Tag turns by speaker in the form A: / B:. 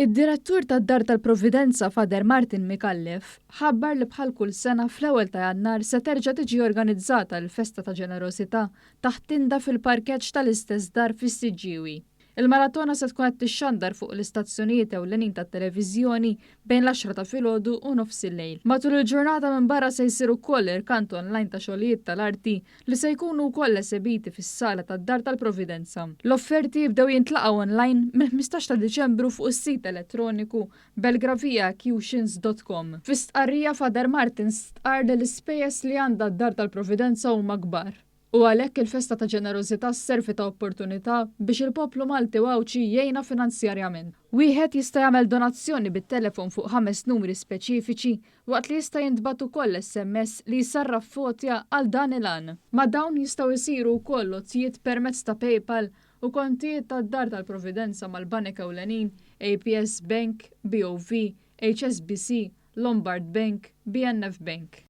A: Id-Direttur tad-Dar tal-Providenza Father Martin Micallef ħabbar li bħal kull sena fl-ewwel ta' Jannar se terġa' tiġi organizzata l-festa ta' ġenerożità taħt tinda fil-parkeġġ tal-istess dar fis-Siġġiewi. Il-maratona se tkun qed tixxandar fuq l-istazzjonijiet ewlenin tat-televiżjoni bejn l-għaxra ta' filgħodu u nofsillejl. Matul il-ġurnata minbarra se jsir ukoll irkant online ta' xogħlijiet tal-arti li se jkunu wkoll esebiti fis-sala tad-Dar tal-Providenza. L-offerti jibdew jintlaqgħu online mill-15 ta' Diċembru fuq is-sit elettroniku belgraviaaccutions dot com. Fi stqarrija Father Martin stqarr li l-ispejjeż li għandha d-Dar tal-Providenza huma kbar. U għalhekk il-festa ta' ġenerożità sservi ta' opportunità biex il-poplu Malti u Għawdxi jgħinha finanzjarjament. Wieħed jista' jagħmel donazzjoni bit-telefon fuq ħames numri speċifiċi waqt li jista' jintbagħat ukoll SMS li jsarraf f'għotja għal dan il-għan. Ma' dawn jistgħu jsiru wkoll għotjiet permezz ta' PayPal u kontijiet tad-Dar tal-Providenza mal-banek ewlenin APS Bank, BOV, HSBC, Lombard Bank, BNF Bank.